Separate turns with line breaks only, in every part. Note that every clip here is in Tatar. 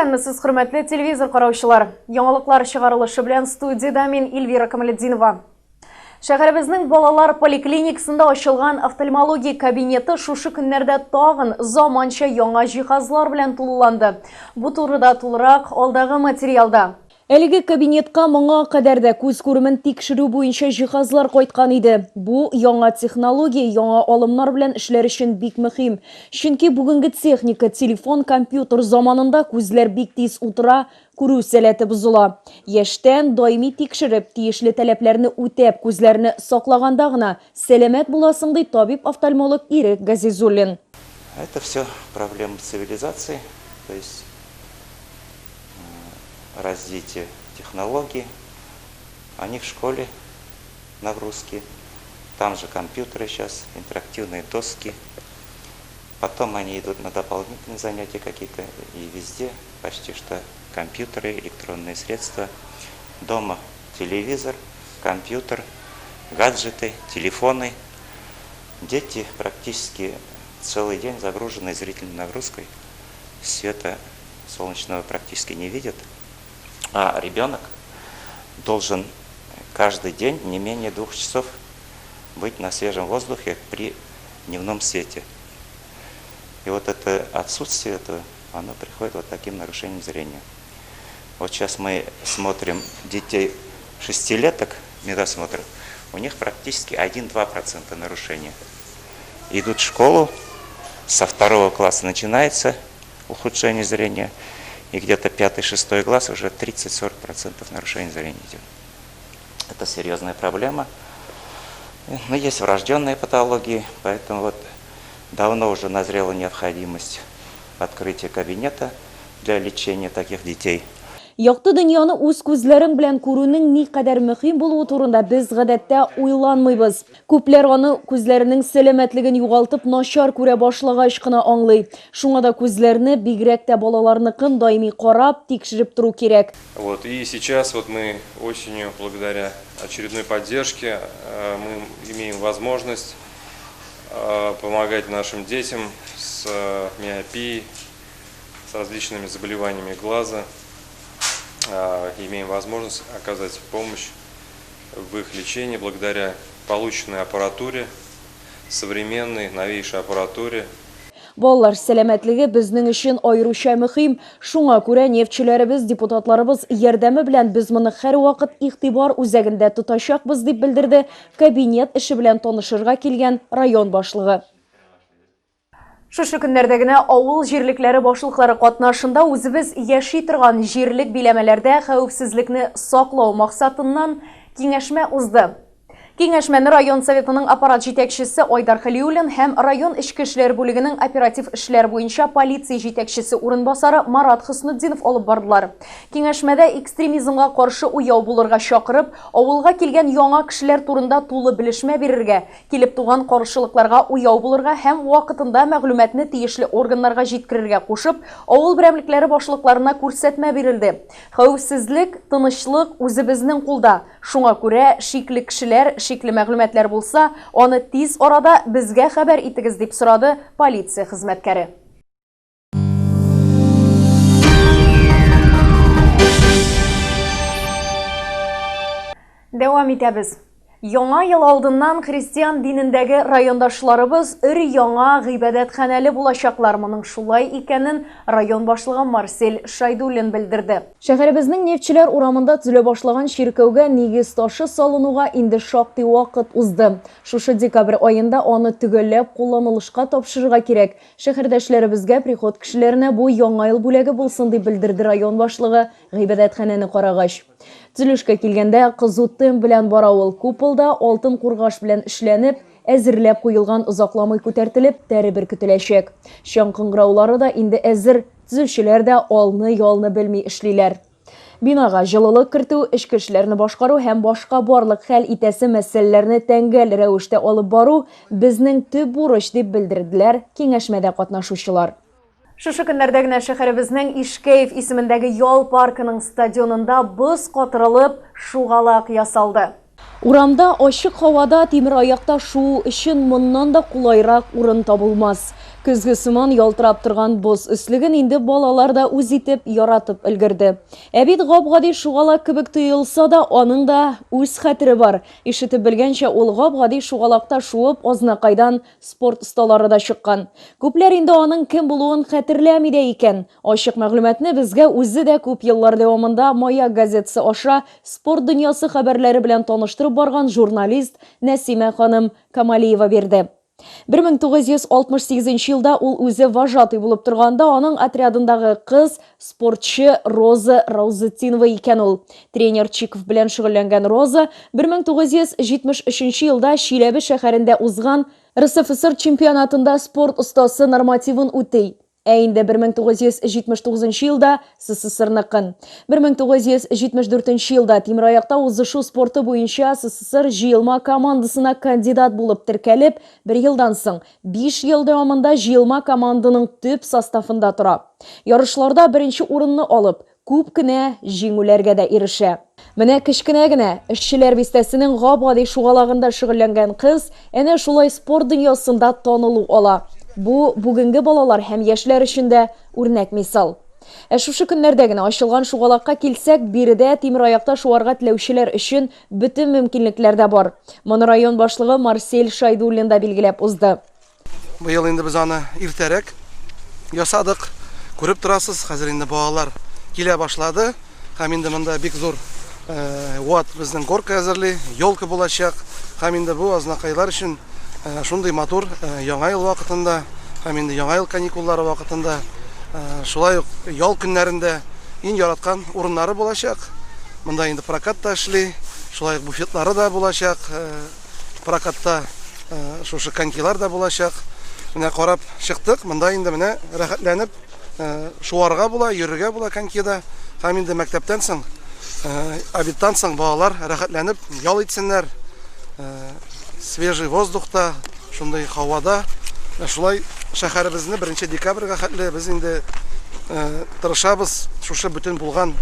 Исәнмесез, хөрмәтле телевизор караучылар. Яңалыклар чыгарылышы белән студиядә мин Эльвира Камалетдинова. Шәһәребезнең балалар поликлиникасында ачылган офтальмология кабинеты шушы көннәрдә тагын заманча яңа җиһазлар белән тулыланды. Бу турыда тулырак алдагы материалда. Әлеге кабинетка моңа кадәр дә күз күремен тикшерү буенча җиһазлар кайткан иде. Бу яңа технология, яңа алымнар белән эшләр өчен бик мөһим. Чөнки бүгенге техника, телефон, компьютер заманында күзләр бик тиз утыра, күрү сәләте бозыла. Яшьтән даими тикшереп, тиешле таләпләрне үтәп, күзләрне саклаганда гына сәламәт буласың, ди табиб-офтальмолог Ирек Газизуллин.
Это все проблемы цивилизации, то есть развитие технологий. Они в школе нагрузки, там же компьютеры сейчас, интерактивные доски. Потом они идут на дополнительные занятия какие-то, и везде почти что компьютеры, электронные средства. Дома телевизор, компьютер, гаджеты, телефоны. Дети практически целый день загружены зрительной нагрузкой. Света солнечного практически не видят. А ребенок должен каждый день не менее двух часов быть на свежем воздухе при дневном свете. И вот это отсутствие этого, оно приходит вот таким нарушением зрения. Вот сейчас мы смотрим детей шестилеток, медосмотр, у них практически 1-2% нарушения. Идут в школу, со второго класса начинается ухудшение зрения, и где-то пятый-шестой класс уже 30-40% нарушения зрения идет. Это серьезная проблема. Но есть врожденные патологии, поэтому вот давно уже назрела необходимость открытия кабинета для лечения таких детей.
Якты дөньяны үз күзләрең белән күрүнең никадәр мөһим булуы турында без гадәттә уйланмыйбыз. Күпләр аны күзләренең сәламәтлеген югалтып начар күрә башлагач кына аңлый. Шуңа да күзләрне, бигрәк тә балаларныкын даими карап, тикшереп тору кирәк.
Вот, и сейчас вот мы осенью, благодаря очередной поддержке, э, мы имеем возможность э, помогать нашим детям с э, миопией, с различными заболеваниями глаза. Имеем возможность оказать помощь в их лечении благодаря полученной аппаратуре, современной, новейшей аппаратуре.
Балалар сәламәтлеге безнең өчен аеруча мөһим. Шуңа күрә нефтьчеләребез, депутатларыбыз ярдәме белән без моны һәрвакыт игътибар үзәгендә тотачакбыз, дип белдерде кабинет эше белән танышырга килгән район башлыгы. Шушы көннәрдә генә авыл җирлекләре башлыклары катнашында үзебез яши торган җирлек биләмәләрдә хәвефсезлекне саклау максатыннан киңәшмә узды. Киңәшмәне район советының аппарат җитәкчесе Айдар Хәлиуллин һәм район эчке эшләр бүлегенең оператив эшләр буенча полиция җитәкчесе урынбасары Марат Хөснетдинов алып бардылар. Киңәшмәдә экстремизмга каршы уяу булырга чакырып, авылга килгән яңа кешеләр турында тулы белешмә бирергә, Килеп туган каршылыкларга уяу булырга һәм вакытында мәгълүматны тиешле органнарга җиткерергә кушып, авыл берәмлекләре башлыкларына күрсәтмә бирелде. Хәвефсезлек, тынычлык үзебезнең кулда. Шуңа күрә шикле кешеләр, шикле мәгълүматлар булса, аны тиз арада безгә хәбәр итегез, дип сорады полиция хезмәткәре. Дәвам итәбез. Яңа ел алдыннан христиан динендәге райондашларыбыз өр-яңа гыйбадәтханәле булачаклар. Моның шулай икәнен район башлыгы Марсель Шайдуллин белдерде. Шәһәребезнең Нефтьчеләр урамында төзелә башлаган чиркәүгә нигез ташы салынуга инде шактый вакыт узды. Шушы декабрь аенда аны төгәлләп кулланылышка тапшырырга кирәк. Шәһәрдәшләребезгә, приход кешеләренә бу Яңа ел бүләге булсын, дип белдерде район башлыгы, гыйбадәтханәне карагач. Төзелешкә килгәндә, кызу темп белән бара ул. Купол да алтын кургаш белән эшләнеп, әзерләп куелган, озакламый күтәртелеп, тәре беркетеләчәк. Чаң кыңгыраулары да инде әзер, төзүчеләр дә алны-ялны белми эшлиләр. Бинага җылылык кертү, эчке эшләрне башкару һәм башка барлык хәл итәсе мәсьәләләрне тәңгәл рәвештә алып бару, безнең төп бурыч, дип белдерделәр киңәшмәдә катнашучылар. Шушы көннәрдә генә шәһәребезнең Ишкәев исемендәге ял паркының стадионында боз катырылып, шугалак ясалды. Урамда, ачык һавада тимераякта шуу өчен моннан да кулайрак урын табылмас. Көзге сыман ялтырап торган боз өслеген инде балалар да үз итеп, яратып өлгерде. Ә бит гап-гади шугалак кебек тоелса да, аның да үз хәтере бар. Ишетеп белгәнчә, ул гап-гади шугалакта шуып, Азнакайдан спорт осталары да чыккан. Күпләр инде аның кем булуын хәтерләми дә икән. Ачык мәгълүматны безгә үзе дә күп еллар дәвамында Маяк газетасы аша спорт дөньясы хәбәрләре белән таныштырып барган журналист Нәсимә ханым Камалиева бирде. 1968 елда ул үзе вожатый булып торганда аның отрядындагы кыз спортчы Роза Раузетдинова икән ул. Тренер Чиков белән шөгыльләнгән Роза 1973 елда Чиләбе шәһәрендә узган РСФСР чемпионатында спорт остасы нормативын үти. Ә инде 1979 елда СССРныкын. 1974 елда тимераякта узышу спорты буенча СССР җыелма командасына кандидат булып теркәлеп, бер елдан соң, 5 ел дәвамында җыелма команданың төп составында тора. Ярышларда беренче урынны алып, Күп кенә җиңүләргә дә ирешә. Менә кечкенә генә Эшчеләр бистәсенең гап-гади шугалагында шөгыльләнгән кыз әнә шулай спорт дөньясында танылу ала. Бу, бүгенге балалар һәм яшьләр өчен дә үрнәк мисал. Ә шушы көннәрдә генә ачылган шугалакка килсәк, биредә тимераякта шуарга теләүчеләр өчен бөтен мөмкинлекләр дә бар. Моны район башлыгы Марсель Шайдуллин да билгеләп узды.
Быел инде без аны иртәрәк ясадык. Күреп торасыз, хәзер инде балалар килә башлады. Һәм инде монда бик зур э, ват безнең горка әзерли, елка булачак. Һәм инде бу азнакайлар өчен э, шундый матур э, яңа ел вакытында һәм инде яңа ел каникуллары вакытында, шулай ук ял көннәрендә иң яраткан урыннары булачак. Монда инде прокат та эшли, шулай ук буфетлары да булачак. Прокатта шушы конькилар да булачак. Менә карап чыктык. Монда инде менә рәхәтләнеп шуарга була, йөрергә була конькида. Һәм инде мәктәптән соң, обедтан соң балалар рәхәтләнеп ял итсеннәр. Свежий воздухта, шундый һавада. Шулай шәһәребезне 1 декабрьгә хәтле без инде тырышабыз шушы бөтен булган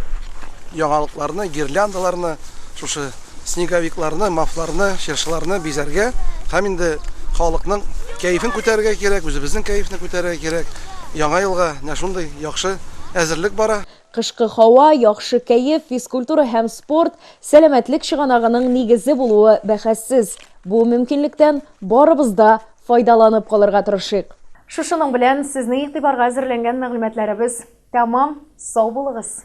яңалыкларны, гирляндаларны, шушы Снеговикларны, мафларны, чыршыларны бизәргә һәм инде халыкның кәефен күтәрергә кирәк, үзебезнең кәефне күтәрергә кирәк. Яңа елга менә шундый яхшы әзерлек бара.
Кышкы һава, яхшы кәеф, физкультура һәм спорт, сәламәтлек чыганагының нигезе булуы бәхәссез. Бу мөмкинлектән барыбыз да файдаланып калырга тырышыйк. Шушының белән сезнең игътибарга әзерләнгән мәгълүматларыбыз тәмам. Сау булыгыз!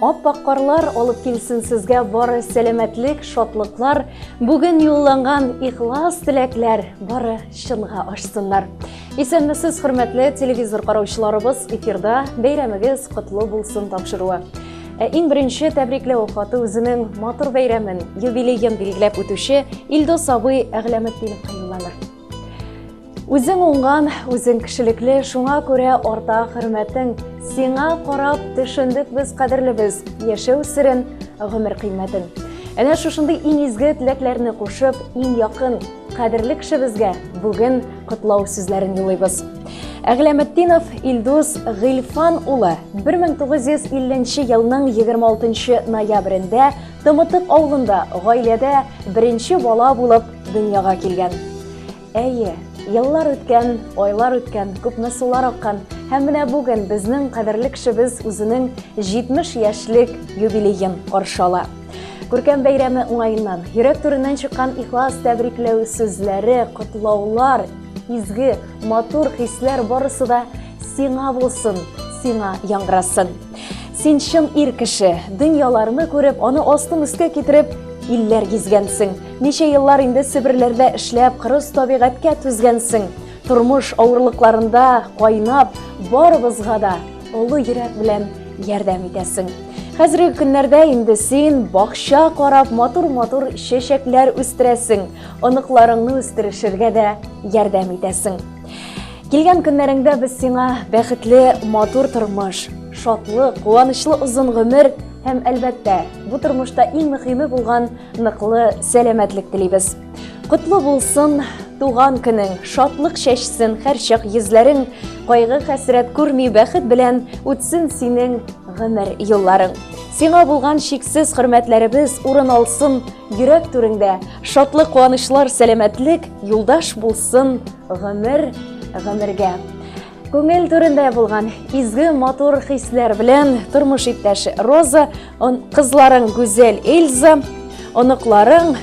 Ап-ак карлар алып килсен сезгә бары сәламәтлек, шатлыклар, бүген юлланган ихлас теләкләр бары чынга ашсыннар. Исәнмесез, хөрмәтле телевизор караучыларыбыз, эфирда бәйрәмегез котлы булсын тапшыруы. Ә иң беренче тәбрикләү хаты үзенең матур бәйрәмен, юбилеен билгеләп үтүче Илдус абый Әгъләметдиновка юлланыр. Үзең уңган, үзең кешелекле, шуңа күрә арта хөрмәтең. Сиңа карап төшендек без кадерлебез, яшәү серен, гомер кыйммәтен. Әнә шушындый иң изге теләкләрне кушып, иң якын, кадерле кешебезгә бүген котлау сүзләрен юлыйбыз. Әгъләметдинов Илдус Гыйльфан улы 1950 елның 26 ноябрендә Тымытык авылында гаиләдә беренче бала булып дөньяга килгән. Әйе, еллар үткән, айлар үткән, күпме сулар аккан. Һәм менә бүген безнең кадерле кешебез үзенең 70 яшьлек юбилеен каршы ала. Күркәм бәйрәме уңаеннан йөрәк түреннән чыккан ихлас тәбрикләү сүзләре, котлаулар, изге, матур хисләр барысы да сиңа булсын, сиңа яңгырасын. Син чын ир кеше, дөньяларны күреп, аны астын өскә китереп, илләр гизгәнсең. Ничә еллар инде Себерләрдә эшләп, кырыс табигатькә түзгәнсең. Тормыш авырлыкларында кайнап, барыбызга да олы йөрәк белән ярдәм итәсең. Хәзерге көннәрдә инде син бакча карап матур-матур чәчәкләр үстерәсең, оныкларыңны үстерешергә дә ярдәм итәсең. Килгән көннәреңдә без сиңа бәхетле матур тормыш, шатлык, куанычлы озын гомер һәм, әлбәттә, бу тормышта иң мөһиме булган ныклы сәламәтлек телибез. Котлы булсын туган көнең, шатлык чәчсен һәрчак йөзләрең, кайгы-хәсрәт күрми бәхет белән үтсен синең гомер юлларың. Сиңа булган чиксез хөрмәтләребез урын алсын йөрәк түреңдә. Шатлык, куанычлар, сәламәтлек юлдаш булсын гомер гомергә. Күңел түрендә булган изге матур хисләр белән тормыш иптәше Роза, кызларың Гүзәл, Эльза, оныкларың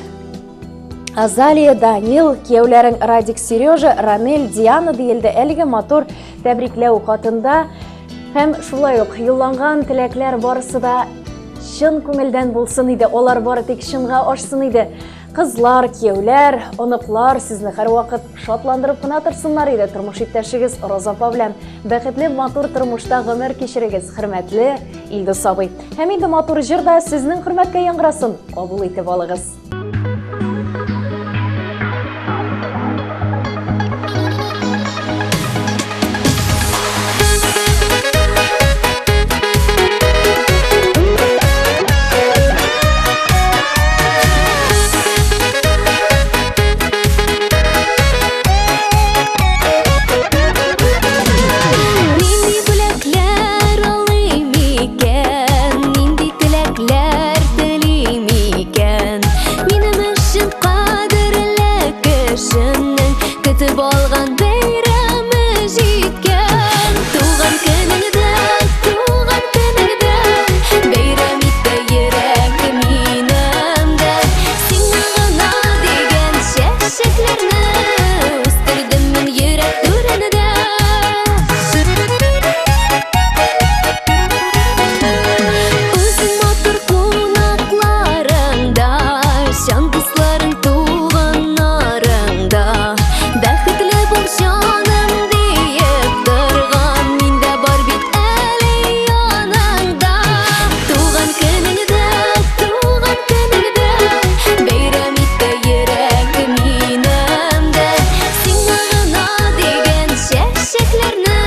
Азалия, Данил, кияүләрең Радик, Сережа, Ранель, Диана диелде әлеге матур тәбрикләү хатында. Һәм шулай ук юлланган теләкләр барысы да чын күңелдән булсын иде, алар бары тик чынга ашсын иде. Кызлар, кияүләр, оныклар сезне һәрвакыт шатландырып кына торсыннар иде. Тормыш иптәшегез Роза апа белән бәхетле матур тормышта гомер кичерегез, хөрмәтле Илдус абый. Һәм инде матур җыр да сезнең хөрмәткә яңгырасын, кабул итеп алыгыз.
Нинди бүләкләр алыйм икән, нинди теләкләр телим икән? Минем өчен кадерле кешенең көтеп алган бәйрәме җиткән. Туган көнеңдә, туган көнеңдә бәйрәм итте йөрәк минем дә. Сиңа гына дигән чәчәкләрне үстердем мин йөрәк түрендә. Үзең матур кунакларыңда, чын дусларың туганнарыңда. Бәхетле бул, җаным, диеп торган мин дә бар бит әле яныңда. Туган көнеңдә, туган көнеңдә бәйрәм итте йөрәк минем дә. Сиңа гына дигән чәчәкләрне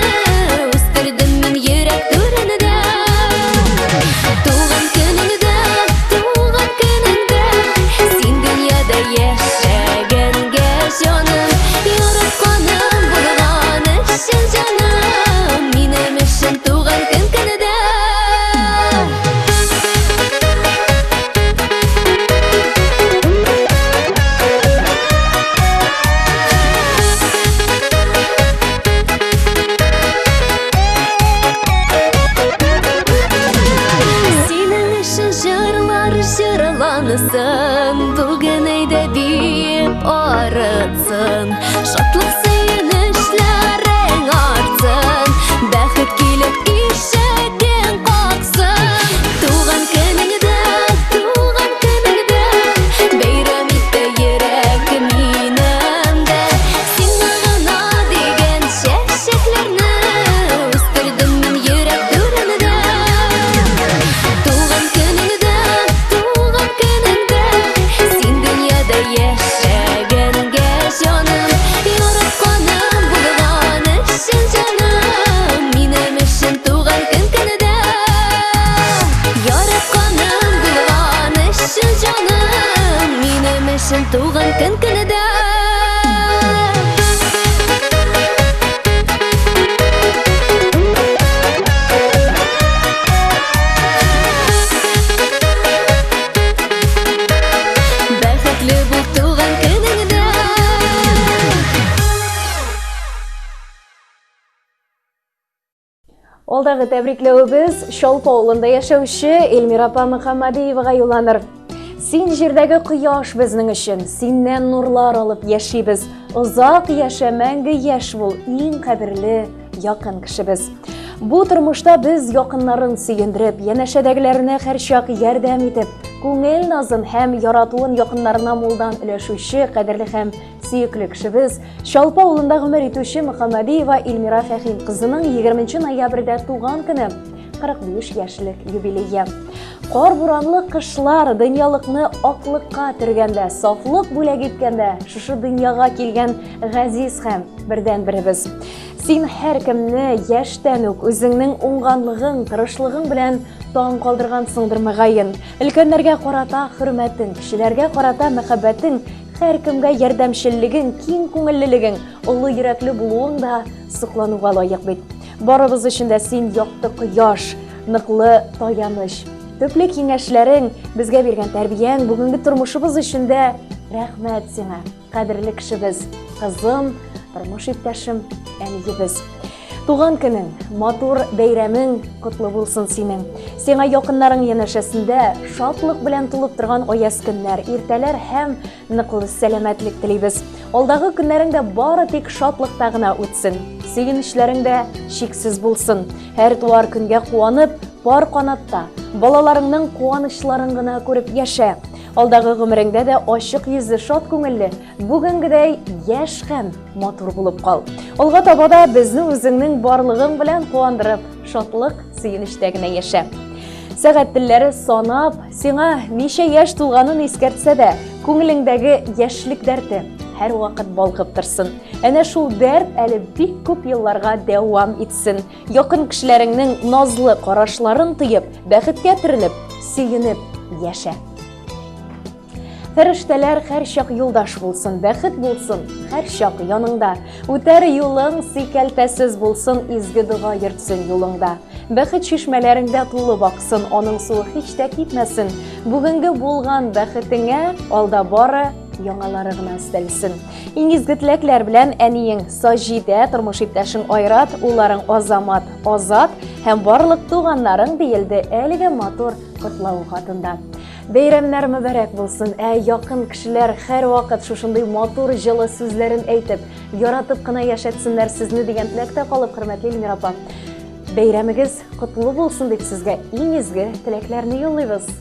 үстердем мин йөрәк түрендә. Туган көнеңдә, туган көнеңдә син дөньяда яшәгәнгә, җаным, яратканым булган өчен, җаным, минем өчен туган көн көне дә. Синең өчен җырлар җырлансын, бүген әйдә биеп арытсын. Шатлык сөенечләрең артсын, бәхет килеп ишеген каксын. Туган көнеңдә, туган көнеңдә бәйрәм итте йөрәк минем дә. Сиңа гына дигән чәчәкләрне үстердем мин йөрәк түрендә. Туган көнеңдә, туган көнеңдә син дөньяда яшәгәнгә, җаным, яратканым булган өчен, җаным, минем өчен туган көн көне дә. Яратканым булган өчен, җаным, минем өчен туган көн көне дә. Бәхетле бул туган көнеңдә.
Алдагы тәбрикләвебез Чалпы авылында яшәүче Эльмира апа Мөхәммәдиевага юлланыр. Син җирдәге кояш безнең өчен, синнән нурлар алып яшибез. Озак яшә, мәңге яшь бул, иң кадерле якын кешебез. Бу тормышта без якыннарын сөендереп, янәшәдәгеләренә һәрчак ярдәм итеп, күңел назын һәм яратуын якыннарына мулдан өләшүче кадерле һәм Сөекле кешебез, Чалпы авылында гомер итүче Мөхәммәдиева Эльмира Фәхим кызының 20 ноябрьдә туган көне. 45 яшьлек юбилее. Кар-буранлы кышлар дөньялыкны аклыкка төргәндә, сафлык бүләк иткәндә, шушы дөньяга килгән газиз һәм бердәнберебез. Син һәркемне яшьтән үк үзеңнең уңганлыгың, тырышлыгың белән таң калдыргансыңдыр мөгаен. Өлкәннәргә карата хөрмәтең, кешеләргә карата мәхәббәтең, һәркемгә ярдәмчеллегең, киң күңеллелегең, олы йөрәкле булуың да соклануга лаек бит. Барыбыз өчен дә син якты кояш, ныклы таяныч. Төпле киңәшләрең, безгә биргән тәрбияң бүгенге тормышыбыз өчен дә рәхмәт сиңа, кадерле кешебез, кызым, тормыш иптәшем, әниебез. Туган көнең, матур бәйрәмең котлы булсын синең. Сиңа якыннарың янәшәсендә шатлык белән тулып торган аяз көннәр, иртәләр һәм Ныклы сәламәтлек телибез. Алдагы көннәрең дә бары тик шатлыкта гына үтсен. Сөенечләрең дә чиксез булсын. Һәр туар көнгә куанып, пар канатта, балаларыңның куанычларын гына күреп яшә. Алдагы гомереңдә дә ачык йөзле, шат күңелле, бүгенгедәй яшь һәм матур булып кал. Алга таба да безне үзеңнең барлыгың белән куандырып, шатлык, сөенечтә генә яшә. Сәгать телләре санап, сиңа ничә яшь тулганын искәртсә дә, күңелеңдәге яшьлек дәрте һәрвакыт балкып торсын. Әнә шул дәрт әле бик күп елларга дәвам итсен. Якын кешеләреңнең назлы карашларын тоеп, бәхеткә төренеп, сөенеп яшә. Фәрештәләр һәрчак юлдаш булсын, бәхет булсын, һәрчак яныңда. Үтәр юлың сикәлтәсез булсын, изге дога йөртсен юлыңда. Бәхет чишмәләреңдә тулып аксын, аның суы һич тә кипмәсен. Бүгенге булган бәхетеңә алда бары яңалары гына өстәлсен. Иң изге теләкләр белән әниең Саҗидә, тормыш иптәшең Айрат, улларың Азамат, Азат һәм барлык туганнарың диелде әлеге матур котлау хатында. Бәйрәмнәр мөбарәк булсын, ә якын кешеләр һәрвакыт шушындый матур җылы сүзләрен әйтеп, яратып кына яшәтсеннәр сезне дигән теләктә калып, хөрмәтле Эльмира апа. Бәйрәмегез котлы булсын дип сезгә иң изге теләкләрне юллыйбыз.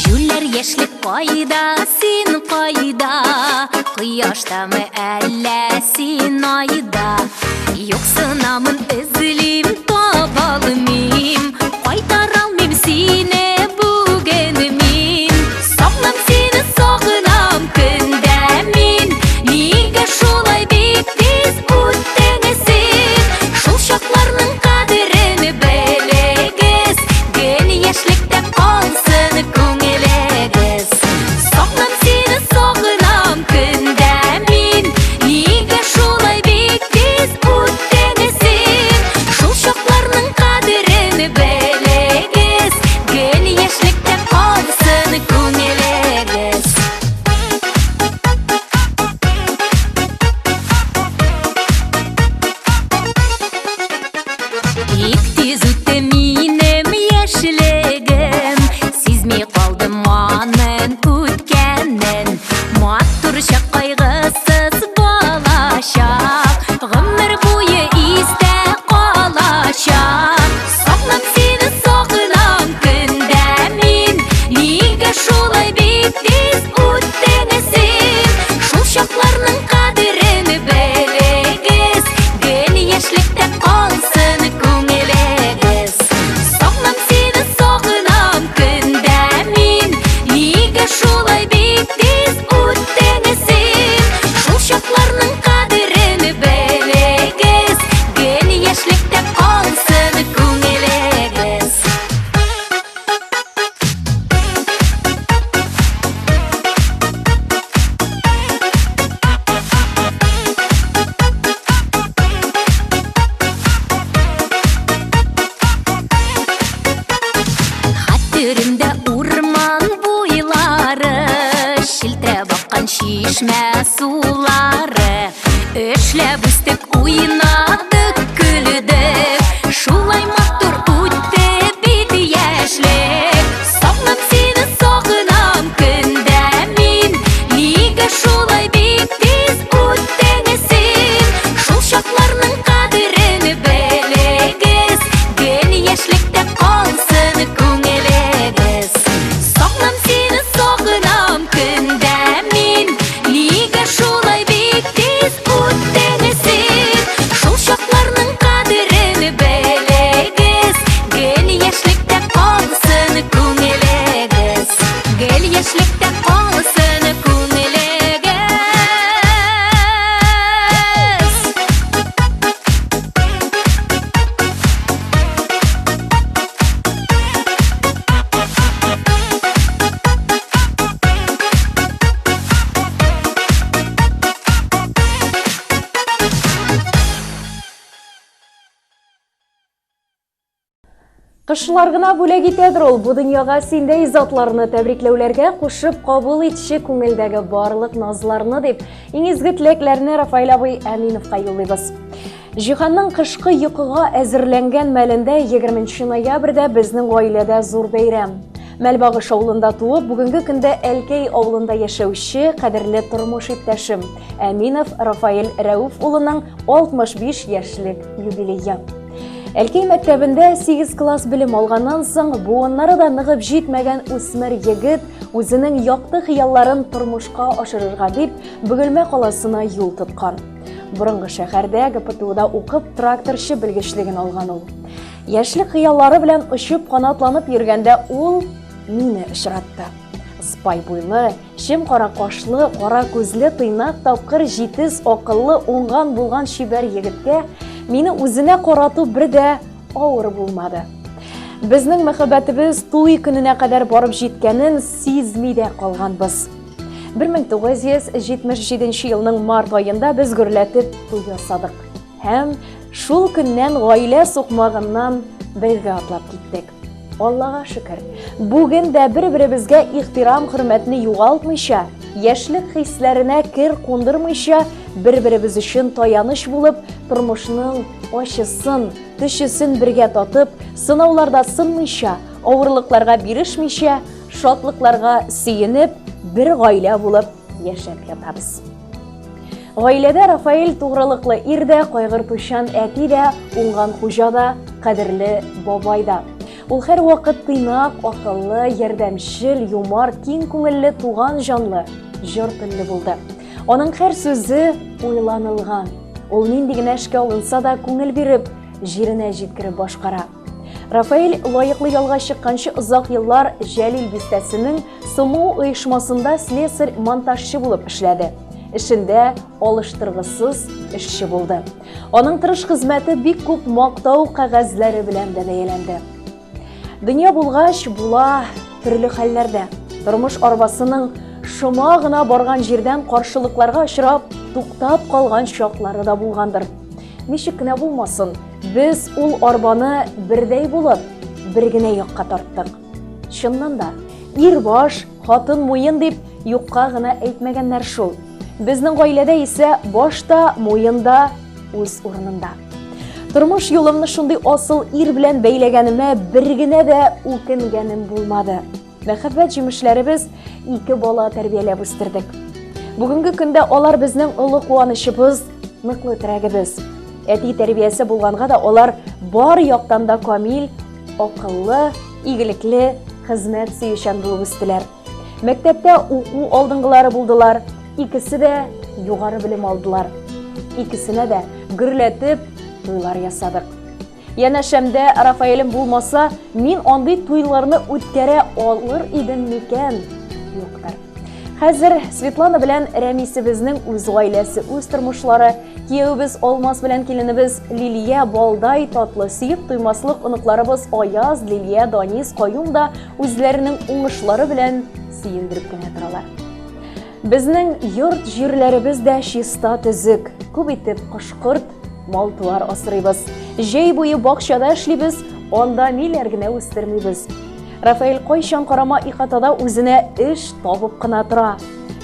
Җүләр яшьлек кайда, син кайда? Кояштамы әллә син айда? Юксынамын, эзлим, табалмыйм. Кайтара алмыйм сине бүген мин. Сагынам сине, сагынам көндә мин. Нигә шулай бик тиз үттең син? Шул чакларның кадерен белегез. Гел яшьлектә калсын күңелегез. Сагынам сине, сагынам көндә мин. Нигә шулай бик тиз үттең син? Шул чакларның кадерен белегез. Гел яшьлектә калсын күңелегез. Бик тиз үтте минем яшьлегем, Сизми калдым аның үткәнен. Матур чак, кайгысыз балачак, Гомер буе истә калачак. Сагынам сине, сагынам көндә мин. Нигә шулай бик тиз үттең син? Шул чакларның кадерен белегез, Гел яшьлектә калсын күңелегез. Сагынам сине, сагынам көндә мин. Нигә шулай бик тиз үттең син? Шул чакларның кадерен белегез, Гел яшьлектә калсын күңелегез. Хәтеремдә урман буйлары, Челтерәп аккан чишмә сулары. Эшләп үстек, уйнадык, көлдек. Шул
Кышлар гына бүләк итәдер ул бу дөньяга синдәй затларны тәбрикләүләргә кушып кабул итче күңелдәге барлык назларны дип иң изге теләкләрне Рафаэль абый Әминовка юллыйбыз. Җиһанның кышкы йокыга әзерләнгән мәлендә 20 ноябрьдә безнең гаиләдә зур бәйрәм. Мәлбагыш авылында туып, бүгенге көндә Әлкәй авылында яшәүче кадерле тормыш иптәшем Әминов Рафаэль Рәүф улының 65 яшьлек юбилее. Әлкәй мәктәбендә 8 класс белем алганнан соң, буыннары да ныгып җитмәгән үсмер егет үзенең якты хыялларын тормышка ашырырга дип, Бөгелмә каласына юл тоткан. Борынгы шәһәрдә ГПТУда укып, тракторчы белгечлеген алган ул. Яшьлек хыяллары белән очып канатланып йөргәндә ул мине очратты. Спай буйлы, Чем кара кашлы, кара күзле, тыйнак, тапкыр, җитез, акыллы, уңган булган чибәр егеткә мине үзенә карату бер дә авыр булмады. Безнең мәхәббәтебез туй көненә кадәр барып җиткәнен сизми дә калганбыз. 1977 елның март аенда без гөрләтеп туй ясадык. Һәм шул көннән гаилә сукмагыннан бергә атлап киттек. Аллага шөкер, бүген дә бер-беребезгә ихтирам-хөрмәтне югалтмыйча, яшьлек хисләренә кер кундырмыйча, бер-беребез өчен таяныч булып, тормышның ачысын, төчесен бергә татып, сынауларда сынмыйча, авырлыкларга бирешмичә, шатлыкларга сөенеп, бер гаилә булып яшәп ятабыз. Гаиләдә Рафаэль тугрылыклы ир дә, кайгыртучан әти дә, уңган хуҗа да, кадерле бабай да. Ул һәрвакыт тыйнак, акыллы, ярдәмчел, юмарт, киң күңелле, туган җанлы, җор телле булды. Аның һәр сүзе уйланылган. Ул нинди генә эшкә алынса да, күңел биреп, җиренә җиткереп башкара. Рафаэль лаеклы ялга чыкканчы озак еллар Җәлил бистәсенең СМУ оешмасында слесарь-монтажчы булып эшләде. Эшендә алыштыргысыз эшче булды. Аның тырыш хезмәте бик күп мактау кәгазьләре белән дә бәяләнде. Дөнья булгач, була төрле хәлләрдә. Тормыш арбасының шома гына барган җирдән каршылыкларга очрап, туктап калган чаклары да булгандыр. Ничек кенә булмасын, без ул арбаны бердәй булып, бер генә якка тарттык. Чыннан да, ир баш, хатын муен дип юкка гына әйтмәгәннәр шул. Безнең гаиләдә исә баш та, муен да үз урынында. Тормыш юлымны шундый асыл ир белән бәйләгәнемә бер генә дә үкенгәнем булмады. Мәхәббәт җимешләребез ике бала тәрбияләп үстердек. Бүгенге көндә алар безнең олы куанычыбыз, ныклы терәгебез. Әти тәрбиясе булганга да алар бар яктан да камил, акыллы, игелекле, хезмәт сөючән булып үстеләр. Мәктәптә уку алдынгылары булдылар, икесе дә югары белем алдылар. Икесенә дә гөрләтеп туйлар ясадык. Янәшәмдә Рафаэлем булмаса, мин андый туйларны үткәрә алыр идем микән? Юктыр. Хәзер Светлана белән Рәмисебезнең үз гаиләсе, үз тормышлары, кияүебез Алмаз белән киленебез Лилия балдай татлы, сөеп туймаслык оныкларыбыз Аяз, Лилия, Данис, Каюм да үзләренең уңышлары белән сөендереп кенә торалар. Безнең йорт-җирләребез дә чиста төзек, күп итеп кош-корт, мал-туар асрыйбыз. Җәй буе бакчада эшлибез, анда ниләр генә үстермибез. Рафаэль кайчан карама ихатада үзенә эш табып кына тора.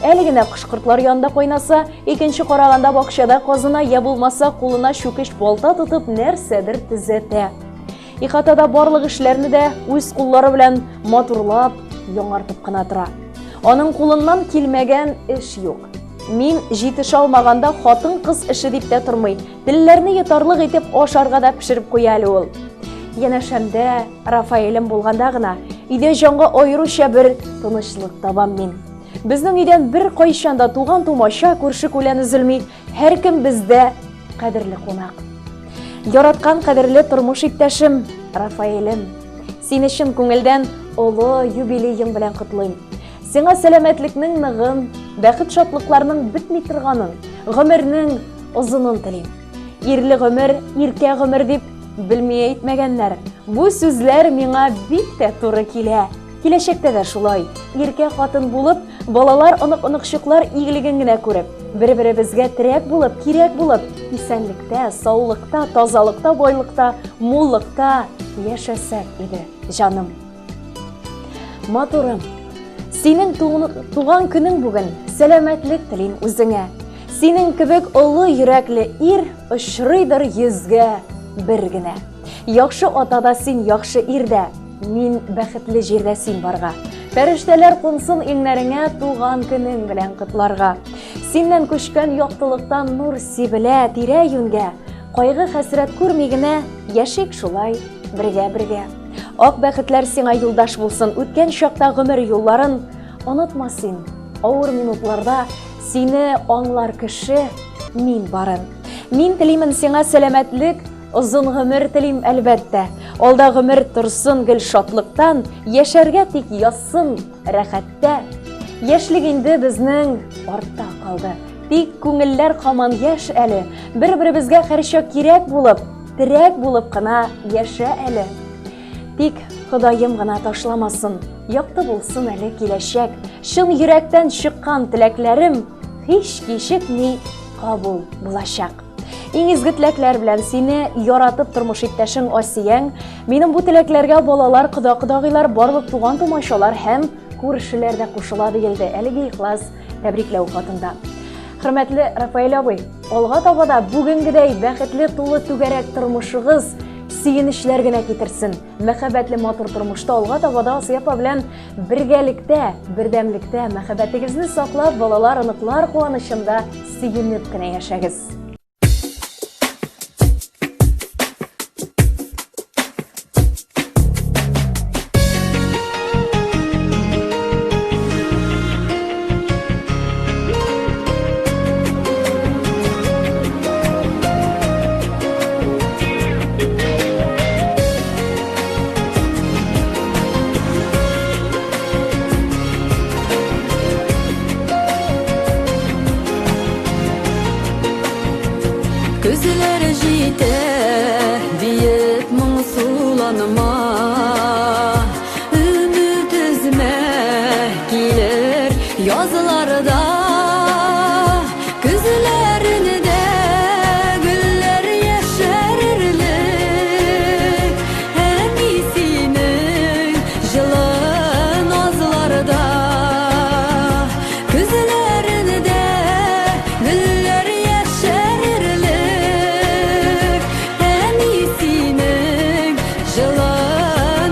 Әле генә кош-кортлар янында кайнаса, икенче караганда бакчада казына, я булмаса кулына чүкеч балта тотып нәрсәдер төзәтә. Ихатада барлык эшләрне дә үз куллары белән матурлап, яңартып кына тора. Аның кулыннан килмәгән эш юк. Мин җитешә алмаганда хатын-кыз эше дип тә тормый. Телләрне йотарлык итеп ашарга да пешереп куя әле ул. Янәшәмдә Рафаэлем булганда гына өйдә җанга аеруча бер тынычлык табам мин. Безнең өйдән бер кайчан да туган-тумача, күрше-күлән өзелми, һәркем бездә кадерле кунак. Яраткан кадерле тормыш иптәшем Рафаэлем, сине чын күңелдән олы юбилеең белән котлыйм. Сиңа сәламәтлекнең ныгын, бәхет-шатлыкларның бетми торганын, гомернең озынын телим. Ирле гомер, иркә гомер дип белми әйтмәгәннәр. Бу сүзләр миңа бик тә туры килә. Киләчәктә дә шулай, иркә хатын булып, балалар, онык-оныкчыклар игелеген генә күреп, Бер-беребезгә терәк булып, кирәк булып, исәнлектә, саулыкта, тазалыкта, байлыкта, муллыкта яшәсәк иде, җаным. Матурым, синең туган көнең бүген, сәламәтлек телим үзеңә. Синең кебек олы йөрәкле ир очрыйдыр йөзгә бер генә. Яхшы ата да син, яхшы ир дә, мин бәхетле җирдә син барга. Фәрештәләр кунсын иңнәреңә туган көнең белән котларга. Синнән күчкән яктылыктан нур сибелә тирә-юньгә. Кайгы-хәсрәт күрми генә яшик шулай бергә-бергә. Ак бәхетләр сиңа юлдаш булсын, үткән чакта гомер юлларын онытма син. Авыр минутларда сине аңлар кеше мин барын. Мин телимен сиңа сәламәтлек, озын гомер телим, әлбәттә. Алда гомер торсын гел шатлыктан, яшәргә тик язсын рәхәттә. Яшьлек инде безнең артта калды. Тик күңелләр һаман яшь әле. Бер-беребезгә һәрчак кирәк булып, терәк булып кына яшә әле. Тик Ходаем гына ташламасын, якты булсын әле киләчәк. Чын йөрәктән чыккан теләкләрем һич кичекми кабул булачак. Иң изге теләкләр белән сине яратып тормыш иптәшең Асияң. Минем бу теләкләргә балалар, кода-кодагыйлар, барлык туган-тумачалар һәм күршеләр дә кушыла диелде әлеге ихлас тәбрикләү хатында. Хөрмәтле Рафаэль абый, алга таба да бүгенгедәй бәхетле тулы түгәрәк тормышыгыз сөенечләр генә китерсен. Мәхәббәтле матур тормышта алга таба да Асия апа белән бергәлектә, бердәмлектә мәхәббәтегезне саклап, балалар, оныклар куанычында сөенеп кенә яшәгез.
Көзләр җитә диеп моңсуланма, Өмет өзмә, килер язларда. Көзләрендә гөлләр яшәрерлек, Әни синең җылы назларда. Көзләрендә гөлләр яшәрерлек, Әни синең җылы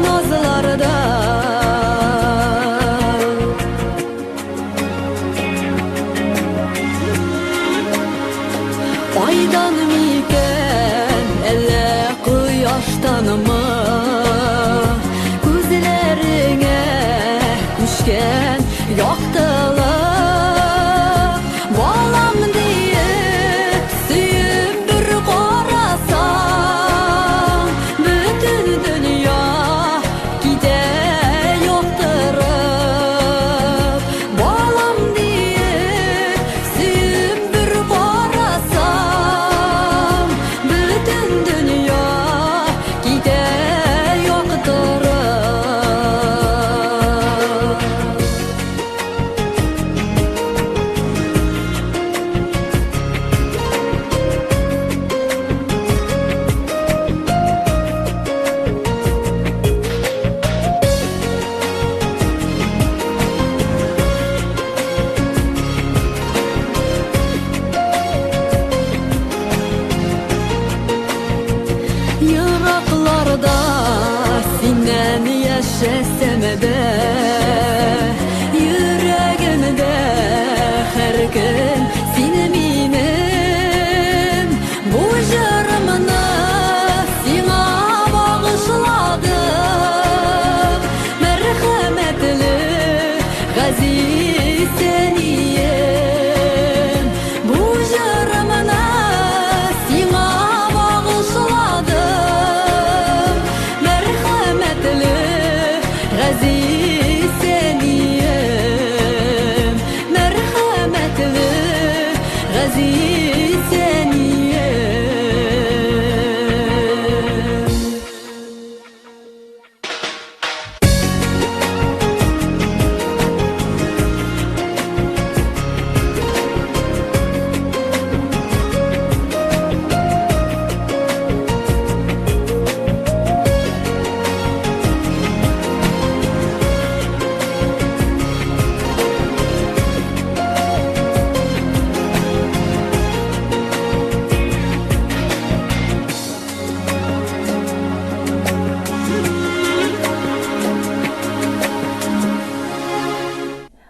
назларда. Айдан микән, әллә кояштанмы? Күзләреңә күчкән яктылык. Балам диеп, сөеп бер карасаң, бөтен дөнья китә яктырып. Балам диеп, сөеп бер карасам, бөтен дөнья китә яктырып. Еракларда синнән яшәсәм дә, йөрәгемдә һәр көн син минем. Бу җырымны сиңа багышладым, Мәрхәмәтле газиз әнием. Бу җырымны сиңа багышладым, Мәрхәмәтле газиз әнием. Мәрхәмәтле газиз әнием.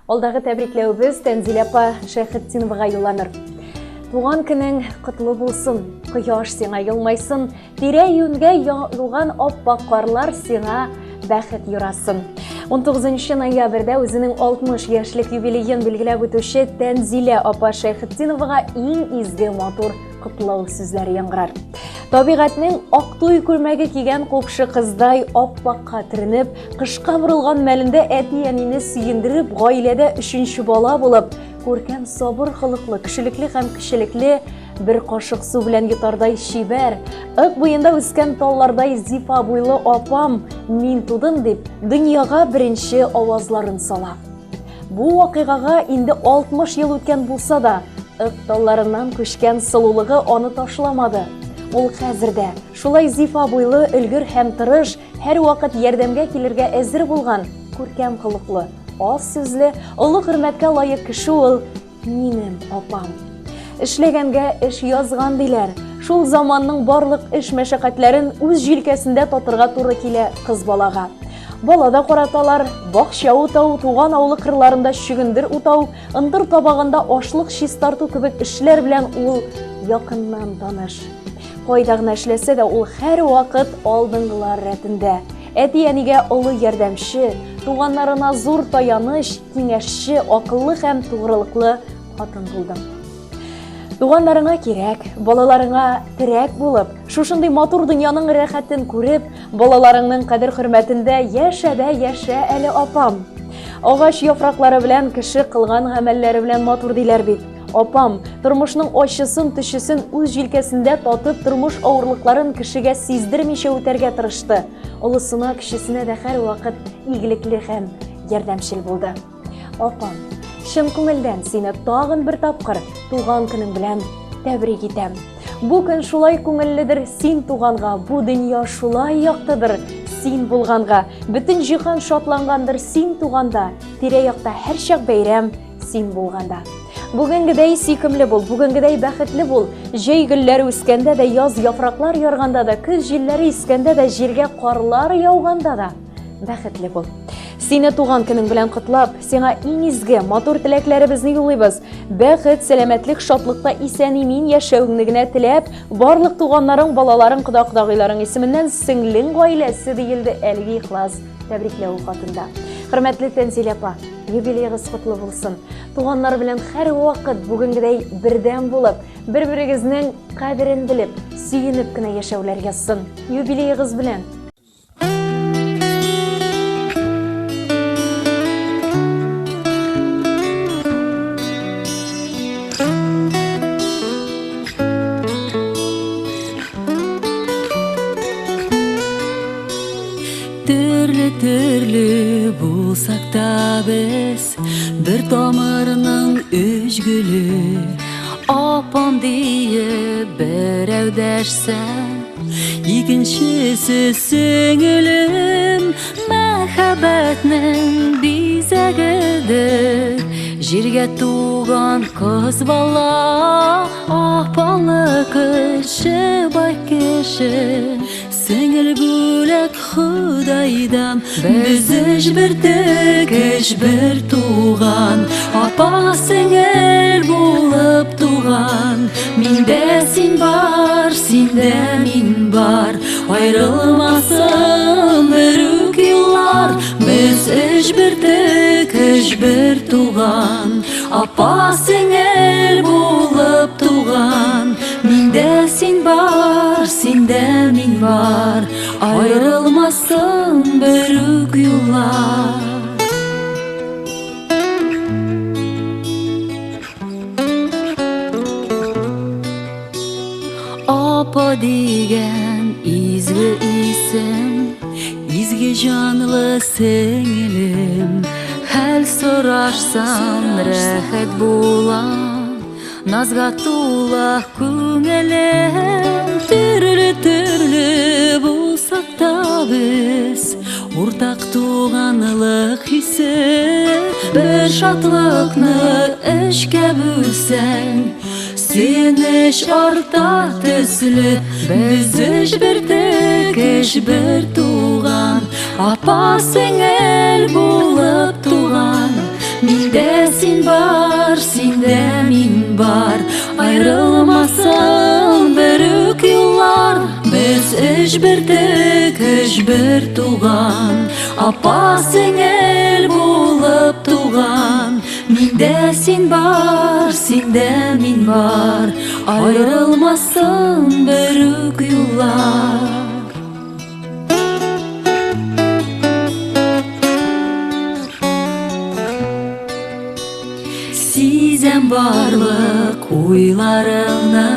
Алдагы тәбрикләвебез Тәнзилә апа Шәйхетдиновага юлланыр. Туган көнең котлы булсын, кояш сиңа елмайсын, тирә-юньгә юган аппак карлар сиңа бәхет юрасын. 19 ноябрьдә үзенең 60 яшьлек юбилеен билгеләп үтүче Тәнзилә апа Шәйхетдиновага иң изге матур котлау сүзләре яңгырар. Табигатьнең ак туй күлмәге кигән купшы кыздай аппакка төренеп, кышка борылган мәлендә әти-әнине сөендереп, гаиләдә өченче бала булып, күркәм сабыр холыклы, кешелекле һәм кечелекле, бер кашык су белән йотардай чибәр, ык буенда үскән таллардай зифа буйлы апам мин тудым дип, дөньяга беренче авазларын сала. Бу вакыйгага инде 60 ел үткән булса да, ык талларыннан күчкән сылулыгы аны ташламады. Ул хәзер дә шулай зифа буйлы, өлгер һәм тырыш, һәрвакыт ярдәмгә килергә әзер булган, күркәм холыклы, аз сүзле, олы хөрмәткә лаек кеше ул минем апам. Эшләгәнгә эш язган диләр. Шул заманның барлык эш мәшәкатьләрен үз җилкәсендә татырга туры килә кыз балага. Бала да караталар, бакча утау, туган авылы кырларында чөгендер утау, ындыр табагында ашлык чистарту кебек эшләр белән ул якыннан таныш. Кайда гына эшләсә дә, ул һәрвакыт алдынгылар рәтендә. Әти-әнигә олы ярдәмче, туганнарына зур таяныч, киңәшче, акыллы һәм тугрылыклы хатын булдың. Туганнарыңа кирәк, балаларыңа терәк булып, шушындый матур дөньяның рәхәтен күреп, балаларыңның кадер-хөрмәтендә яшә дә яшә әле, апам. Агач яфраклары белән кеше кылган гамәлләре белән матур диләр бит. Апам, тормышның ачысын, төчесен үз җилкәсендә татып, тормыш авырлыкларын кешегә сиздермичә үтәргә тырышты. Олысына, кечесенә дә һәрвакыт игелекле һәм ярдәмчел булды. Апам, чын күңелдән сине тагын бер тапкыр туган көнең белән тәбрик итәм. Бу көн шулай күңелледер син туганга, бу дөнья шулай яктыдыр син булганга, бөтен җиһан шатлангандыр син туганда, тирә-якта һәрчак бәйрәм син булганда. Бүгенгедәй сөйкемле бул, бүгенгедәй бәхетле бул. Җәй гөлләре үскәндә дә, яз яфраклар ярганда да, көз җилләре искәндә дә, җиргә карлар яуганда да бәхетле бул. Сине туган көнең белән котлап, сиңа иң изге, матур теләкләребезне юллыйбыз. Бәхет, сәламәтлек, шатлыкта исән-имин яшәвеңне генә теләп, барлык туганнарың, балаларың, кода-кодагыйларың исеменнән сеңлең гаиләсе диелде әлеге ихлас тәбрикләү хатында. Хөрмәтле Тәнзилә апа, юбилеегыз котлы булсын. Туганнар белән һәрвакыт бүгенгедәй бердәм булып, бер-берегезнең кадерен белеп, сөенеп кенә яшәүләр язсын. Юбилеегыз белән!
Төрле-төрле булсак та без Бер тамырның өч гөле Апам диеп берәү дәшсә Икенчесе сеңелем Мәхәббәтнең бизәгедер Җиргә туган кыз бала Апалы кеше бай кеше Сеңел бүләк Ходайдан Без өч бөртек, өч бер туган Апа сеңел булып туган Миндә син бар, синдә мин бар Аерылмасын берүк юллар Без өч бөртек, өч бер туган Апа сеңел булып туган Миндә син бар, синдә мин бар Аерылмасын берүк юллар. Апа дигән изге исем, изге җанлы сеңелем, хәл сорашсам рәхәт була. Назга тула күңелем, төрле-төрле булсак та без, уртак туганлык хисе, бер шатлыкны эшкә бүлсәң, сөенеч арта төсле, без өч бертек, өч бер туган, апа-сеңел булып туган. Миндә син бар, синдә мин бар, Аерылмасын берүк юллар. Без өч бертек, өч бер туган, Апа сеңел булып туган. Миндә син бар, синдә мин бар, Аерылмасын берүк юллар. Сизәм барлык уйларыңны,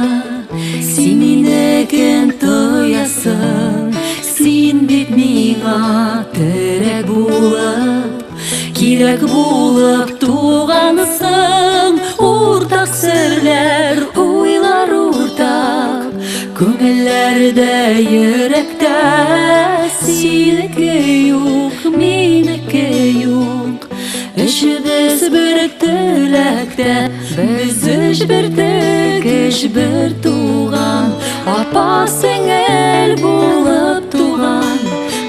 Син минекен тоясың, Син бит миңа терәк булып, Кирәк булып тугансың. Уртак серләр, уйлар уртак, Күңелләрдә, йөрәктә. Синеке юк, минеке юк, Өчебез бер теләктә. Без өч бертек, өч бер туган, Апа сеңел булып туган.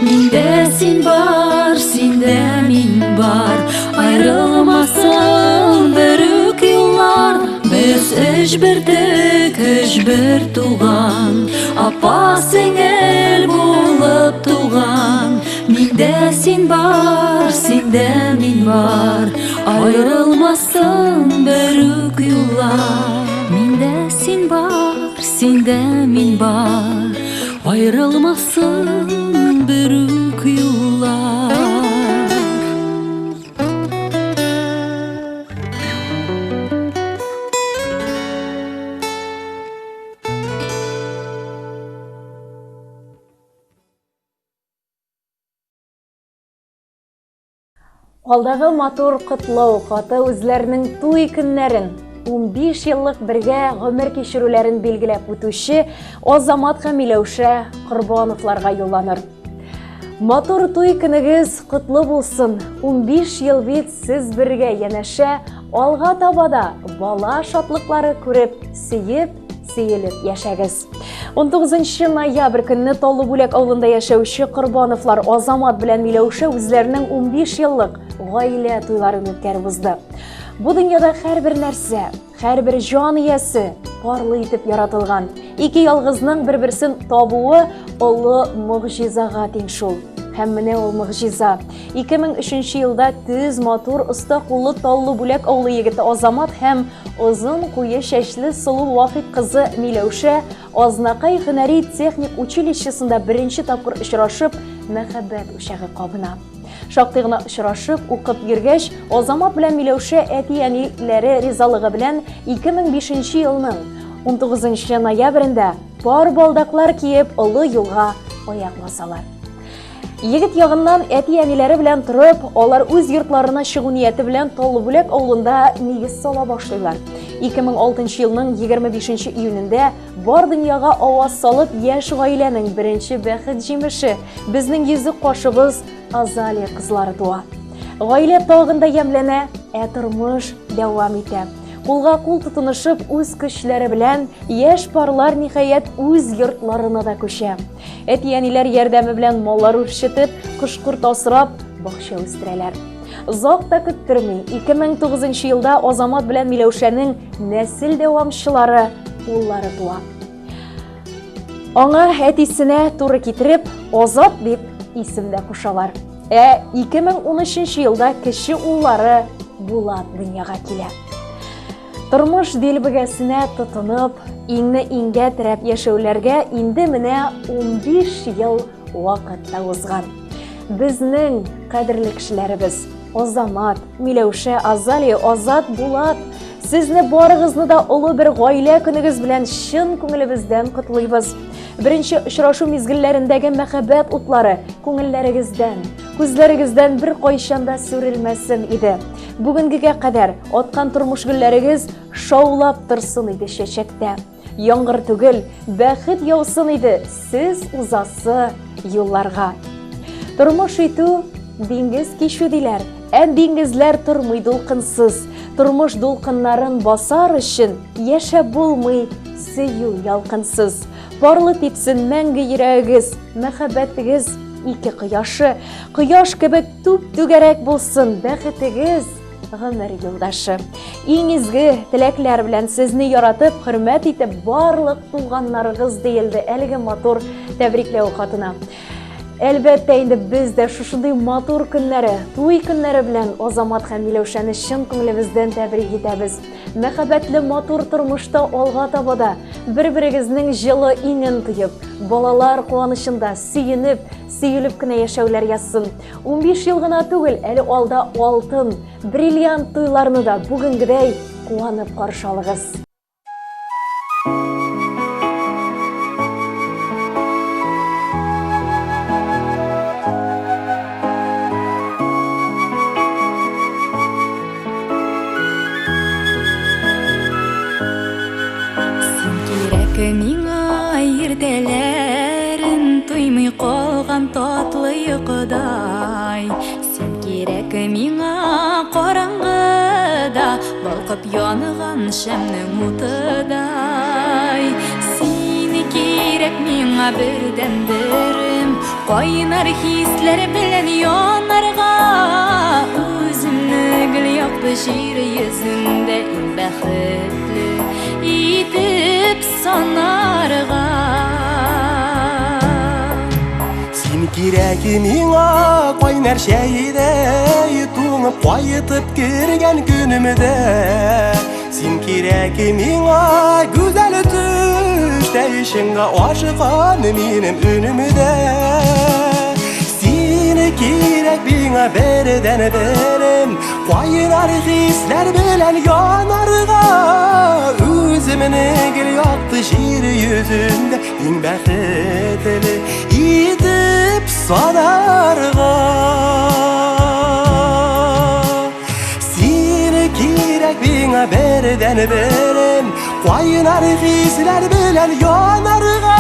Миндә син бар, синдә мин бар, Аерылмасын берүк юллар. Без өч бертек, өч бер туган, Апа сеңел булып туган. Миндә син бар, синдә мин бар, Аерылмасын берүк юллар. Миндә син бар, синдә мин бар, Аерылмасын берүк юллар.
Алдагы матур котлау хаты үзләренең туй көннәрен, 15 еллык бергә гомер кичерүләрен билгеләп үтүче Азамат һәм Миләүшә Корбановларга юлланыр. Матур туй көнегез котлы булсын. 15 ел бит сез бергә янәшә, алга таба да бала шатлыклары күреп, сөеп, сөелеп яшәгез. 19 ноябрь көнне Таллы Бүләк авылында яшәүче Корбановлар Азамат белән Миләүшә үзләренең 15 еллык гаилә туйларын үткәреп узды. Бу дөньяда һәрбер нәрсә, һәрбер җан иясе парлы итеп яратылган. Ике ялгызның бер-берсен табуы олы могҗизага тиң шул. Һәм менә ул могҗиза. 2003 елда төз, матур, оста куллы Таллы Бүләк авылы егете Азамат һәм Озын куе чәчле сылу Вахит кызы Миләүшә Азнакай һөнәри техник училищесында беренче тапкыр очрашып, мәхәббәт учагы кабына. Шактый гына очрашып, укып йөргәч, Азамат белән Миләүшә әти-әниләре ризалыгы белән 2005 елның 19 ноябрендә пар балдаклар киеп олы юлга аяк басалар. Егет ягыннан әти-әниләре белән торып, алар үз йортларына чыгу нияте белән Таллыбүләк авылында нигез сала башлыйлар. 2006 елның 25 июнендә бар дөньяга аваз салып, яшь гаиләнең беренче бәхет җимеше, безнең йөзек кашыбыз Азалия кызлары туа. Гаилә тагын да ямьләнә, ә тормыш дәвам итә. Кулга кул тотынышып, үз көчләре белән яшь парлар ниһаять үз йортларына да күчә. Әти-әниләр ярдәме белән маллар үрчетеп, кош-корт асрап, бакча үстерәләр. Озак та көттерми, 2009 елда Азамат белән Миләүшәнең нәсел дәвамчылары уллары туа. Аңа әтисенә туры китереп, Азат дип исем дә кушалар. Ә 2013 елда кече уллары Булат дөньяга килә. Тормыш дилбегәсенә тотынып, иңне иңгә терәп яшәүләргә инде менә 15 ел вакыт та узган. Безнең кадерле кешеләребез Азамат, Миләүшә, Азалия, Азат, Булат, сезне барыгызны да олы бер гаилә көнегез белән чын күңелебездән котлыйбыз. Беренче очрашу мизгелләрендәге мәхәббәт утлары күңелләрегездән, күзләрегездән бер кайчан да сүрелмәсен иде. Бүгенгегә кадәр аткан тормыш гөлләрегез шаулап торсын иде чәчәктә. Яңгыр түгел, бәхет яусын иде сез узасы юлларга. Тормыш итү диңгез кичү диләр. Ә диңгезләр тормый дулкынсыз. Тормыш дулкыннарын басар өчен яшәп булмый сөю ялкынсыз. Парлы типсен мәңге йөрәгегез, мәхәббәтегез ике кояшы. Кояш кебек түп-түгәрәк булсын бәхетегез, гомер юлдашы. Иң изге теләкләр белән сезне яратып, хөрмәт итеп барлык туганнарыгыз диелде әлеге матур тәбрикләү хатына. Әлбәттә инде без дә шушындый матур көннәре, туй көннәре белән Азамат һәм Миләүшәне чын күңелебездән тәбрик итәбез. Мәхәббәтле матур тормышта алга таба да бер-берегезнең җылы иңен тоеп, балалар куанычында сөенеп, сөелеп кенә яшәүләр язсын. 15 ел гына түгел, әле алда алтын, бриллиант туйларны да бүгенгедәй куанып каршы алыгыз.
Син кирәк миңа иртәләрен туймый калган татлы йокыдай. Син кирәк миңа караңгыда балкып янган шәмнең утыдай. Син кирәк миңа бердәнберем, кайнар хисләр белән янарга. Үземне гел якты җир йөзендә иң бәхетле итеп санарга.
Син кирәк миңа кайнар чәйдәй туңып кайтып кергән көнемдә. Син кирәк миңа гүзәл төштәй чынга ашыккан минем өнемдә. Син кирәк миңа бердән берем кайнар хисләр белән янарга. Үземне гел якты җир йөзендә иң бәхетле итеп санарга. Син кирәк миңа бердән берем кайнар хисләр белән янарга.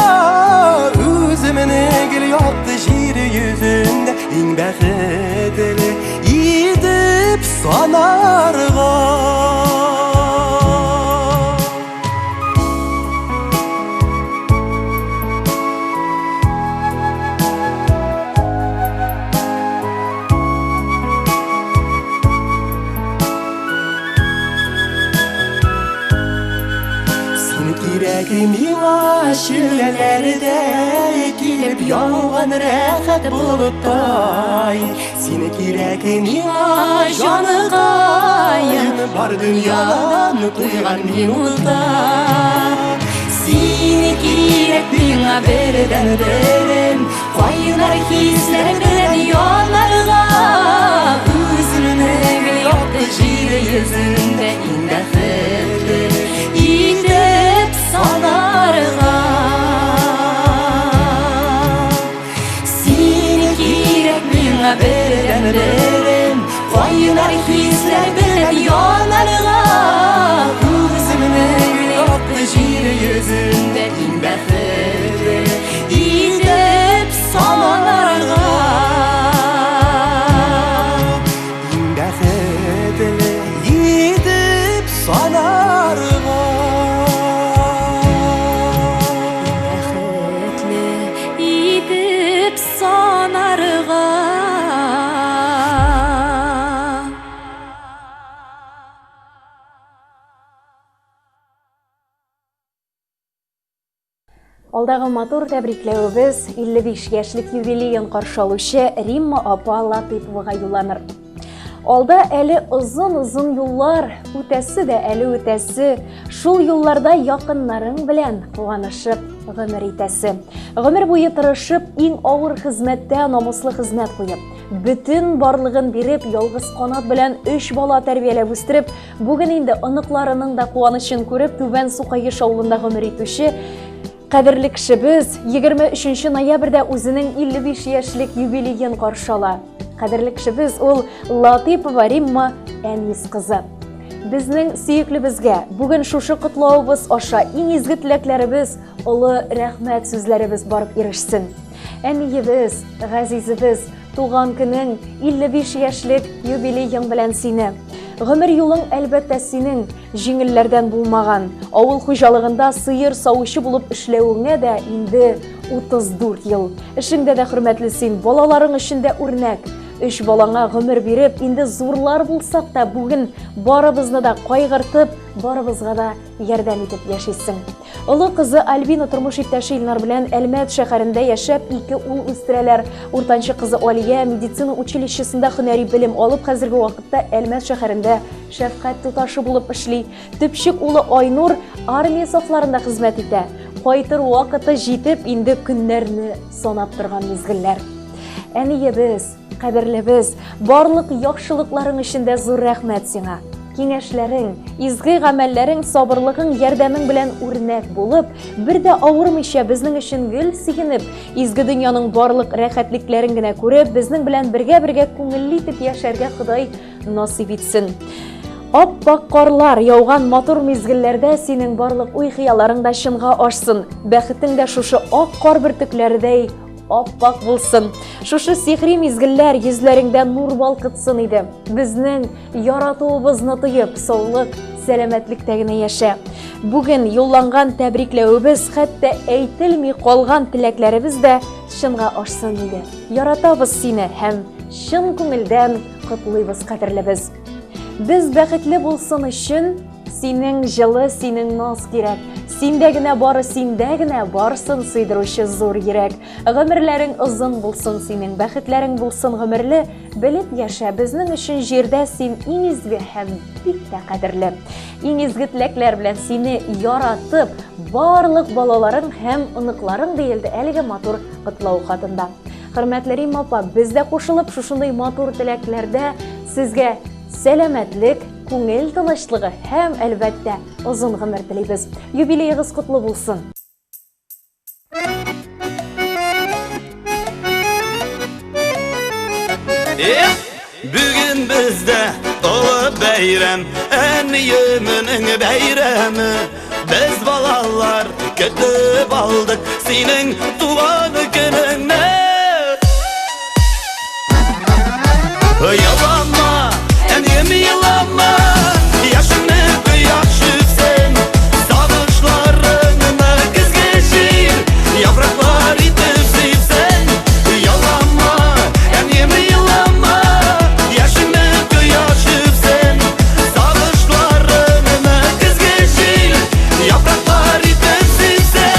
Үземне гел якты җир йөзендә иң бәхетле итеп санарга. Син кирәк миңа челләләрдә килеп яуган рәхәт болыттай. Син кирәк миңа җаныкаем, бар дөньядан туйган минутта.
Син кирәк миңа бердән берем, кайнар хисләр белән янарга. Үземне гел якты җир йөзендә иң бәхетле итеп санарга. Син кирәк миңа бердән берем, кайнар хисләр белән янарга. Үземне гел якты җир йөзендә иң бәхетле итеп санарга.
Иң бәхетле итеп санарга.
Бәхетле итеп санарга.
Алдагы матур тәбрикләвебез 55 яшьлек юбилеен каршы алучы Римма апа Латыйповага юлланыр. Алда әле озын-озын юллар, үтәсе дә әле үтәсе. Шул юлларда якыннарың белән куанышып гомер итәсе. Гомер буе тырышып, иң авыр хезмәттә намуслы хезмәт куеп, бөтен барлыгын биреп, ялгыз канат белән өч бала тәрбияләп үстереп, Бүген инде оныкларының да куанычын күреп, Түбән Сукаеш авылында гомер итүче кадерле кешебез 23 ноябрьдә үзенең 55 яшьлек юбилеен каршы ала. Кадерле кешебез ул Латыйпова Римма Әнис кызы. Безнең сөеклебезгә бүген шушы котлавыбыз аша иң изге теләкләребез, олы рәхмәт сүзләребез барып ирешсен. Әниебез, газизебез, Туган көнең, 55 яшьлек юбилеең белән сине. Гомер юлың, әлбәттә, синең җиңелләрдән булмаган. Авыл хуҗалыгында сыер савучы булып эшләвеңә дә инде 34 ел. Эшеңдә дә хөрмәтле син, балаларың өчен дә үрнәк. Өч балаңа гомер биреп, инде зурлар булсак та, бүген барыбызны да кайгыртып, барыбызга да ярдәм итеп яшисең. Олы кызы Альбина тормыш иптәше Илнар белән Әлмәт шәһәрендә яшәп, ике ул үстерәләр. Уртанчы кызы Алия медицина училищесында һөнәри белем алып, хәзерге вакытта Әлмәт шәһәрендә шәфкать туташы булып эшли. Төпчек улы Айнур армия сафларында хезмәт итә. Кайтыр вакыты җитеп, инде көннәрне санап торган мизгелләр. Әниебез, кадерлебез, барлык яхшылыкларың өчен дә зур рәхмәт сиңа. Киңәшләрең, изге гамәлләрең, сабырлыгың, ярдәмең белән үрнәк булып, бер дә авырмыйча безнең өчен гел сөенеп, изге дөньяның барлык рәхәтлекләрен генә күреп, безнең белән бергә-бергә күңелле итеп яшәргә Ходай насыйп итсен. Ап-ак карлар яуган матур мизгелләрдә синең барлык уй-хыялларың да чынга ашсын. Бәхетең дә шушы ак кар бөртекләредәй ап-ак булсын. Шушы сихри мизгелләр йөзләреңдә нур балкытсын иде. Безнең яратуыбызны тоеп, саулык, сәламәтлектә генә яшә. Бүген юлланган тәбрикләвебез, хәтта әйтелми калган теләкләребез дә чынга ашсын иде. Яратабыз сине һәм чын күңелдән котлыйбыз, кадерлебез. Без бәхетле булсын өчен синең җылы, синең наз кирәк. Синдә генә бары синдә генә барсын сыйдыручы зур йөрәк. Гомерләрең озын булсын синең, бәхетләрең булсын гомерле. Белеп яшә, безнең өчен җирдә син иң изге һәм бик тә кадерле. Иң изге теләкләр белән сине яратып, барлык балаларың һәм оныкларың диелде әлеге матур котлау хатында. Хөрмәтле Римма апа, без дә кушылып шушындый матур теләкләрдә сезгә сәламәтлек, күңел тынычлыгы һәм, әлбәттә, озын гомер телибез. Юбилеегыз котлы булсын!
Эх, бүген бездә олы бәйрәм, әниемнең бәйрәме. Без балалар көтеп алдык синең туган көнеңне. Елама, әнием, елама, яшеңне кояш үпсен. Сагышларыңны көзге җил яфраклар итеп сипсен. Елама, әнием, елама, яшеңне кояш үпсен. Сагышларыңны көзге җил яфраклар итеп сипсен.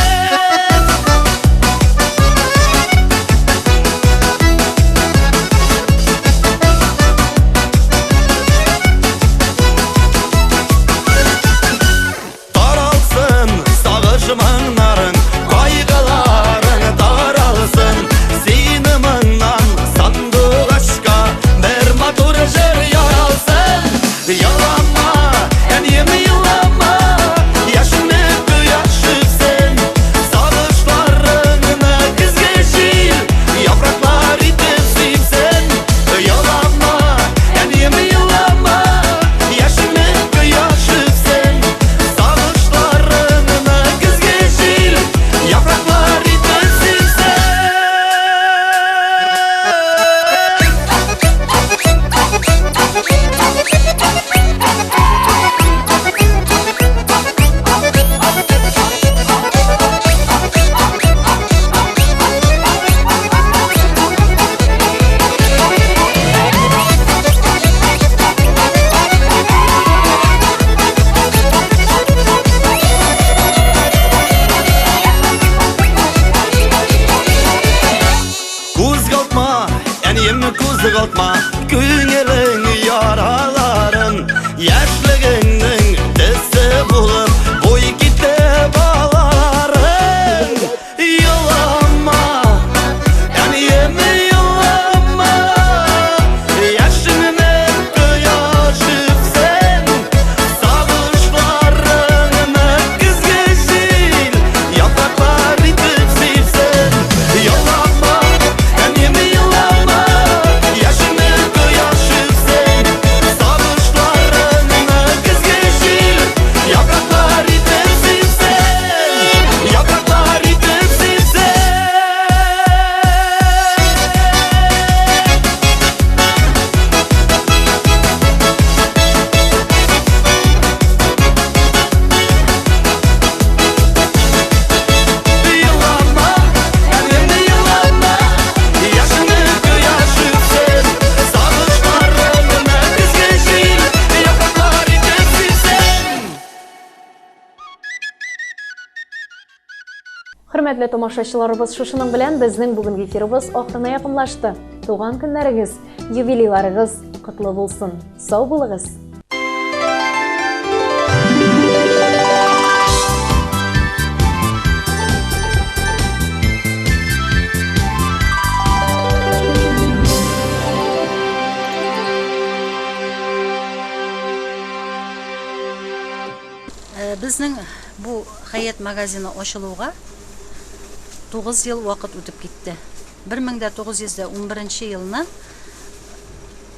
Таралсын сагыш моңнарың, кайгыларың таралсын. Сине моңнан сандугачка бер матур җыр яралсын. Елама, әнием, елама, яшеңне кояш үпсен. Сагышларыңны көзге җил яфраклар итеп сипсен. Елама, әнием, елама, яшеңне кояш үпсен. Сагышларыңны көзге җил яфраклар итеп сипсен. Кузгалтма, әнием, кузгалтма Күңелең яраларын. Яшьлегеңнең төсе булып буй китте балаларың. Елама, әнием, елама, яшеңне кояш үпсен. Сагышларыңны көзге җил яфраклар итеп сипсен. Елама, әнием, елама, яшеңне кояш үпсен. Сагышларыңны
Хөрмәтле тамашачыларыбыз, шушының белән безнең бүгенге эфирыбыз ахырына якынлашты. Туган көннәрегез, юбилейларыгыз котлы булсын. Сау булыгыз!
Безнең бу Хәят магазины ачылуга 9 ел вакыт үтеп китте. 1911 елны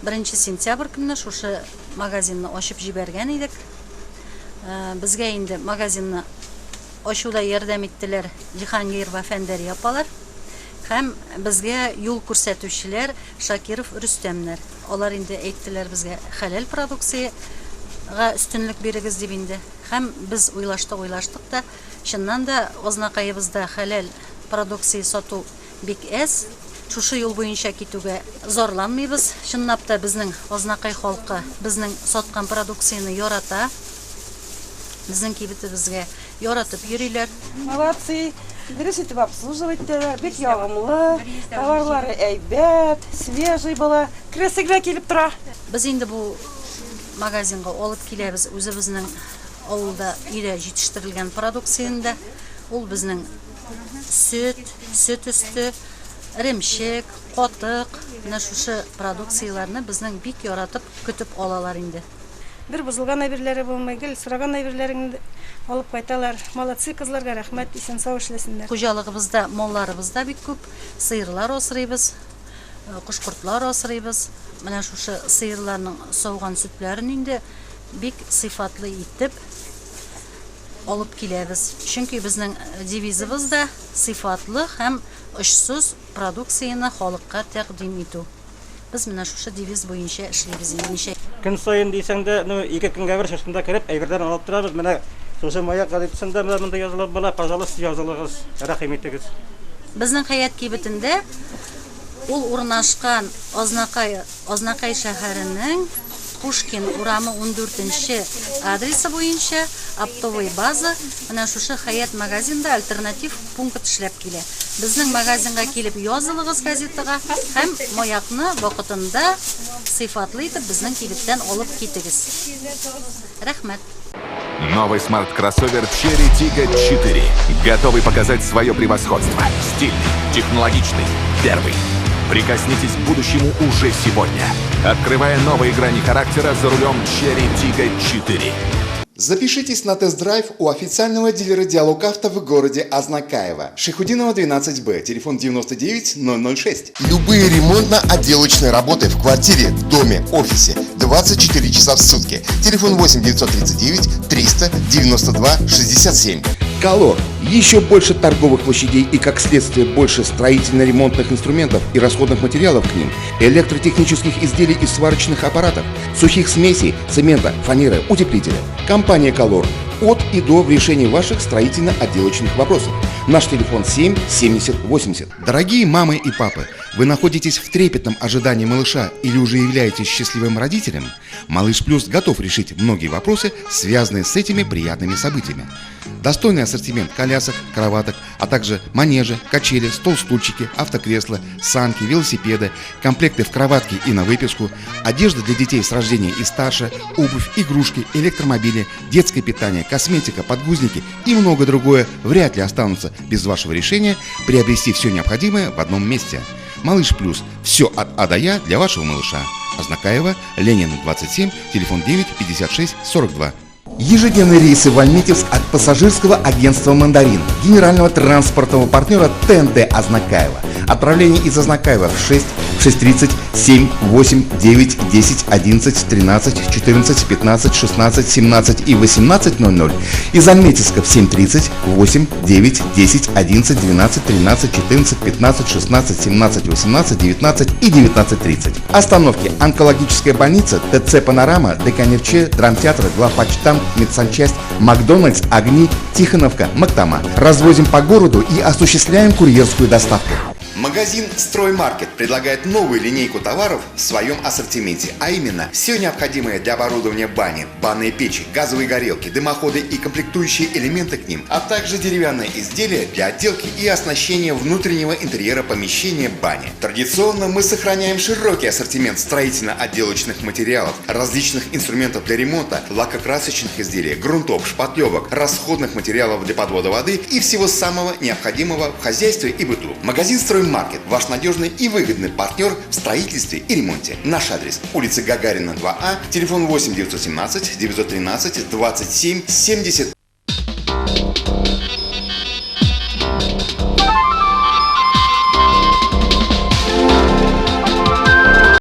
1 сентябрь көнне шушы магазинны ачып җибәргән идек. Безгә инде магазинны ачуда ярдәм иттеләр Җиһангирова Фәндәрия апалар һәм безгә юл күрсәтүчеләр Шакиров Рөстәмнәр. Алар инде әйттеләр безгә хәләл продукциягә өстенлек бирегез дип инде. Һәм без уйлаштык-уйлаштык та, чыннан да Азнакаебызда хәләл продукция сату бик әз. Шушы юл буенча китүгә зарланмыйбыз. Чынлап та безнең Азнакай халкы безнең саткан продукцияне ярата. Безнең кибетебезгә яратып йөриләр.
Молодцы, дөрес итеп обслуживать итәләр, бик ягымлы, товарлары әйбәт, свежий була, керәсе генә килеп тора.
Без инде бу магазинга алып киләбез үзебезнең авылда өйдә җитештерелгән продукцияне дә. Ул безнең сөт, сөт өсте, эремчек, катык, менә шушы продукцияләрне безнең бик яратып көтеп алалар инде.
Бер бозылган әйберләре булмый, гел сораган әйберләреңне алып кайталар. Молодцы, кызларга рәхмәт, исән-сау эшләсеннәр.
Хуҗалыгыбызда малларыбыз да бик күп, сыерлар асрыйбыз, кош-кортлар асрыйбыз. Менә шушы сыерларның сауган сөтләрен инде бик сыйфатлы итеп алып киләбез. Чөнки безнең девизыбыз да сыйфатлы һәм очсыз продукцияне халыкка тәкъдим итү. Без менә шушы девиз буенча эшлибез инде ничә.
Көн саен дисәң дә, ну, ике көнгә бер шушында кереп, әйберләрен алып торабыз. Менә шушы Маяк газетасында менә монда язылып була, пожалуйста, язылыгыз, рәхим итегез.
Безнең Хәят кибетендә ул урнашкан Азнакай, Азнакай шәһәренең Пушкин урамы ундүртенче адресы буенча оптовый база, менә шушы Хәят магазинда альтернатив пункт эшләп килә. Безнең магазинга килеп язылыгыз газетага һәм Маякны вакытында сыйфатлы итеп безнең кибеттән алып китегез. Рәхмәт.
Новый смарт-кроссовер Chery Tiggo 4. Готовый показать свое превосходство. Стильный, технологичный, первый. Прикоснитесь к будущему уже сегодня. Открывая новые грани характера за рулем Chery Tiggo 4.
Запишитесь на тест-драйв у официального дилера Диалог Авто в городе Азнакаево. Шайхутдинова 12Б, телефон 99 006.
Любые ремонтно-отделочные работы в квартире, в доме, офисе 24 часа в сутки. Телефон 8 939 392 67.
Колор. Еще больше торговых площадей и, как следствие, больше строительно-ремонтных инструментов и расходных материалов к ним, электротехнических изделий и сварочных аппаратов, сухих смесей, цемента, фанеры, утеплителя. Компания «Колор» от и до в решении ваших строительно-отделочных вопросов. Наш телефон 7 70 80. Дорогие мамы и папы, вы находитесь в трепетном ожидании малыша или уже являетесь счастливым родителем? Малыш Плюс готов решить многие вопросы, связанные с этими приятными событиями. Достойный ассортимент колясок, кроваток, а также манежи, качели, стол-стульчики, автокресла, санки, велосипеды, комплекты в кроватке и на выписку, одежда для детей с рождения и старше, обувь, игрушки, электромобили, детское питание, косметика, подгузники и много другое вряд ли останутся без вашего решения приобрести все необходимое в одном месте. Малыш Плюс. Все от А до Я для вашего малыша. Азнакаево, Ленина, 27, телефон 9 56 42. Ежедневные рейсы в Альметьевск от пассажирского агентства «Мандарин», генерального транспортного партнера ТНТ Азнакаево. Отправление из Азнакаева в 6, 6:30, 7, 8, 9, 10, 11, 13, 14, 15, 16, 17 и 18:00. Из Альметьевска в 7:30, 8, 9, 10, 11, 12, 13, 14, 15, 16, 17, 18, 19 и 19:30. Остановки: Онкологическая больница, ТЦ «Панорама», ДК «Нефтчи», Драмтеатр, Главпочтамт, Медсанчасть, Макдональдс, Огни, Тихоновка, Мактама. Развозим по городу и осуществляем курьерскую доставку.
Магазин «Строймаркет» предлагает новую линейку товаров в своем ассортименте, а именно все необходимое для оборудования бани, банные печи, газовые горелки, дымоходы и комплектующие элементы к ним, а также деревянные изделия для отделки и оснащения внутреннего интерьера помещения бани. Традиционно мы сохраняем широкий ассортимент строительно-отделочных материалов, различных инструментов для ремонта, лакокрасочных изделий, грунтов, шпатлевок, расходных материалов для подвода воды и всего самого необходимого в хозяйстве и быту. Магазин «Строймаркет» – ваш надежный и выгодный партнер в строительстве и ремонте. Наш адрес – улица Гагарина, 2А, телефон 8 917 913 27 70.